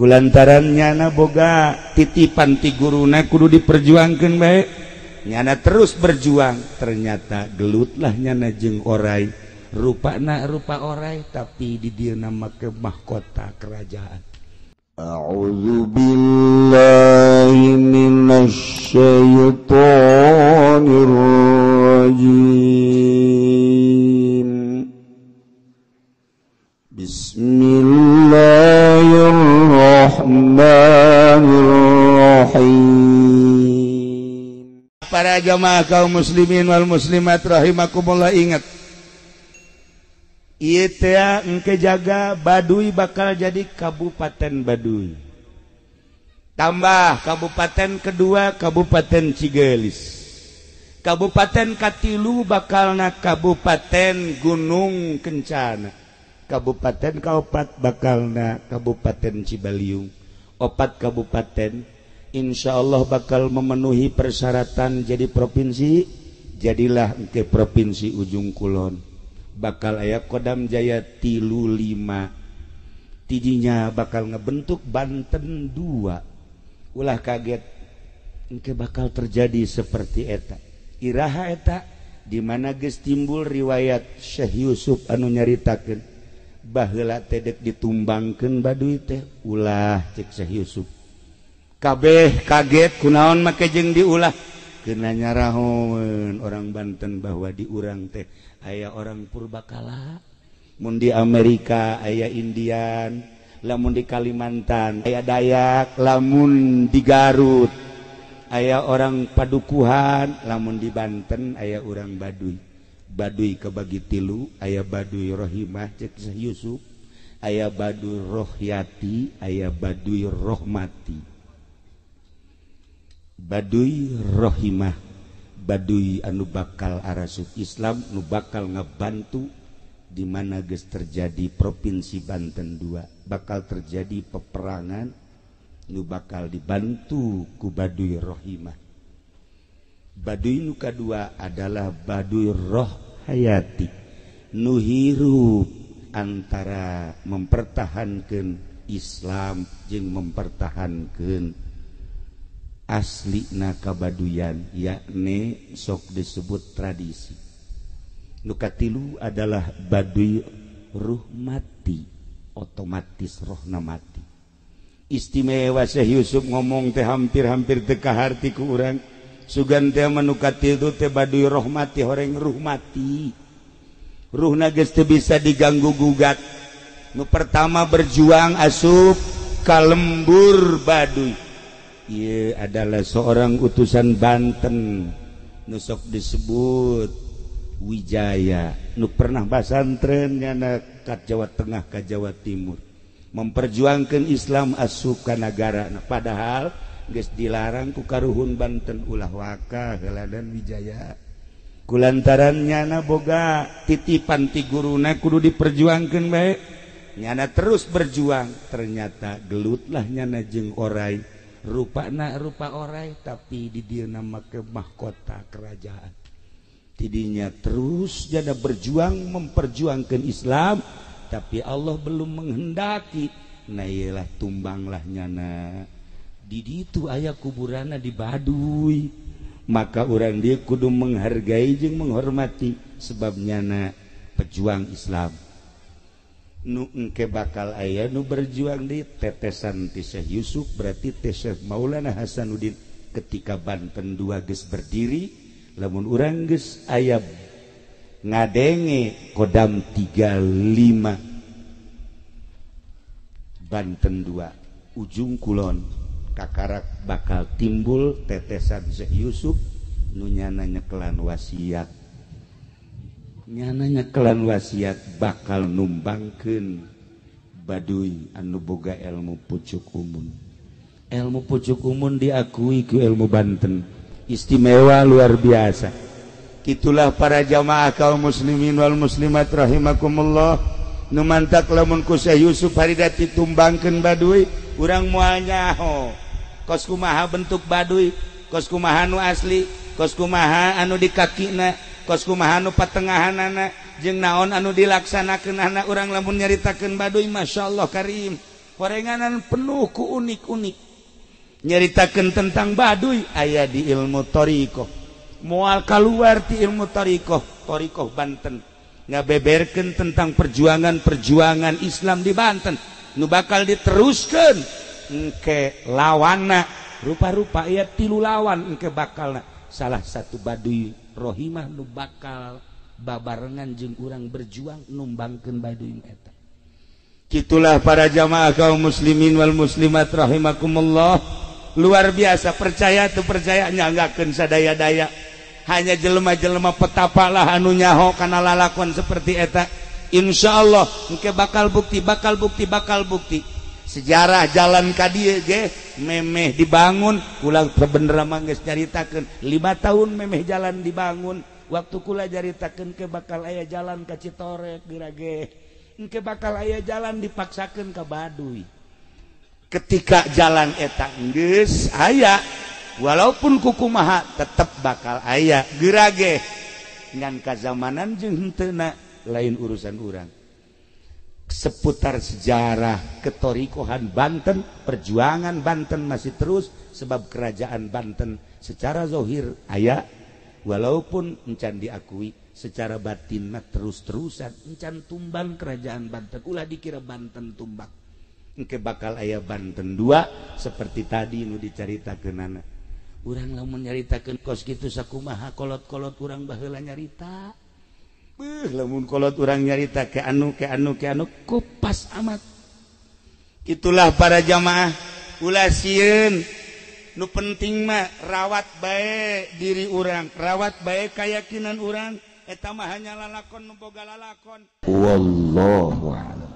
Kulantaran nyana boga titipan ti guruna kudu diperjuangkeun bae. Nyana terus berjuang, ternyata gelutlah nyana jeung orai. Rupana rupa orai tapi di dieu make mahkota kerajaan. A'udzu billahi minasy syaithanir rajim. Bismillahirrahmanirrahim. Para jamaah kaum muslimin wal muslimat rahimakumullah, ingat ieu teh engke jaga Baduy bakal jadi Kabupaten Baduy. Tambah kabupaten kedua Kabupaten Cigelis. Kabupaten katilu bakalna Kabupaten Gunung Kencana. Kabupaten kaopat bakalna Kabupaten Cibaliung. Opat kabupaten insyaallah bakal memenuhi persyaratan jadi provinsi. Jadilah engke provinsi Ujung Kulon. Bakal aya Kodam Jaya 35 tidinya bakal ngebentuk Banten 2. Ulah kaget engke bakal terjadi seperti eta. Iraha eta di mana geus timbul riwayat Syekh Yusuf anu nyaritakeun baheula teh deuk ditumbangkeun Baduy teh, ulah cek Syekh Yusuf. Kabeh kaget kunaon make jeung diulah. Kena nyarahoeun orang Banten bahwa di urang teh aya orang purbakala, mun di Amerika aya Indian, lamun di Kalimantan aya Dayak, lamun di Garut aya orang Padukuhan, lamun di Banten aya orang Baduy. Baduy kebagi tilu, aya Baduy Rohimah cek Syekh Yusuf, aya Baduy Rohyati, aya Baduy Rohmati. Baduy Rohimah, Baduy anu bakal arasup Islam, nu bakal ngebantu di mana geus terjadi provinsi Banten 2, bakal terjadi peperangan nu bakal dibantu ku Baduy Rohimah. Baduy nu kadua adalah Baduy Rohayati, nu hirup antara mempertahankan Islam jeung mempertahankan asli nakabaduyan, yakni sok disebut tradisi. Nu katilu adalah Baduy Ruhmati, otomatis rohna mati. Istimewa Syekh Yusuf ngomong teh hampir-hampir teu kaharti ku urang. Sugan teh mah nu katilu teh Baduy Rohmati, horeng ruhmati. Ruhna geus teu bisa diganggu gugat. Nu pertama berjuang asup ka lembur Baduy. Ia adalah seorang utusan Banten nu sok disebut Wijaya, nu pernah basantren nyana ka Jawa Tengah ka Jawa Timur, memperjuangkan Islam asup ka nagara. Nah, padahal geus dilarang ku karuhun Banten ulah waka heula dan Wijaya. Kulantaran nyana boga titipan ti guruna kudu diperjuangkeun bae. Nyana terus berjuang, ternyata gelutlah nyana jeung orai. Rupana rupa orai tapi di dieu make mahkota kerajaan. Tidinya terus jada berjuang memperjuangkan Islam, tapi Allah belum menghendaki. Nah iyalah tumbanglah nyana. Di ditu aya kuburanna di Baduy. Maka urang dieu kudu menghargai jeung menghormati sebab nyana pejuang Islam. Nu engke bakal aya nu berjuang di tetesan ti Syekh Yusuf, berarti teh Syekh Maulana Hasanuddin ketika Banten 2 geus berdiri, lamun urang geus aya ngadenge Kodam 35 Banten 2 Ujung Kulon kakarak bakal timbul tetesan Syekh Yusuf nu nyana nyekelan wasiat. Nyana nyekelan wasiat bakal numbangkeun Baduy anu boga ilmu pucuk umun. Ilmu pucuk umun diakui ku ilmu Banten, istimewa luar biasa. Itulah para jamaah kaum muslimin wal muslimat rahimakumullah. Nu mantak lamun ku Syekh Yusuf harida ditumbangkeun Baduy, urang moal nyaho kos kumaha bentuk Baduy, kos kumaha nu asli, kos kumaha anu di kakina, kos kumaha anu patengahanana, jeung naon anu dilaksanakeun anak urang lamun nyaritakeun Baduy, masyaallah karim. Horenganan penuh ku unik-unik. Nyaritakeun tentang Baduy aya di ilmu thariqah. Moal kaluar ti ilmu thariqah, thariqah Banten. Ngabeberkeun tentang perjuangan-perjuangan Islam di Banten nu bakal diteruskeun engke lawanna rupa-rupa aya tilu lawan engke bakalna. Salah satu Baduy Rohimah nu bakal babarengan jeung urang berjuang numbangkeun Baduy eta. Gitulah para jamaah kaum muslimin wal muslimat rahimakumullah. Luar biasa, percaya tuh percaya nyanggakeun sadaya-daya. Hanya jelema-jelema petapalah anu nyaho kana lalakon seperti eta. Insyaallah engke bakal bukti, bakal bukti, bakal bukti. Sejarah jalan ka dieu ge memeh dibangun, kula bener mah geus nyaritakeun 5 tahun memeh jalan dibangun. Waktu kula nyaritakeun ke bakal aya jalan ka Citorek geura ge. Engke bakal aya jalan dipaksakeun ka Baduy. Ketika jalan eta geus aya, walaupun kukumaha tetep bakal aya geura ge. Ngan kazamanan jeung henteuna lain urusan urang. Seputar sejarah ketorikohan Banten, perjuangan Banten masih terus sebab kerajaan Banten secara zahir aya, walaupun encan diakui secara batin mah terus-terusan encan tumbang kerajaan Banten. Ulah dikira Banten tumbang, engke bakal aya Banten 2 seperti tadi nu dicaritakeunana. Urang lamun nyaritakeun kos kitu sakumaha kolot-kolot urang baheula nyarita. Beuh, lamun kolot urang nyarita ke anu ke anu ke anu kupas amat. Itulah para jamaah, ulah sieun. Nu penting mah rawat bae diri urang, rawat bae keyakinan urang. Eta mah hanya lalakon nu boga lalakon. Wallahu a'lam.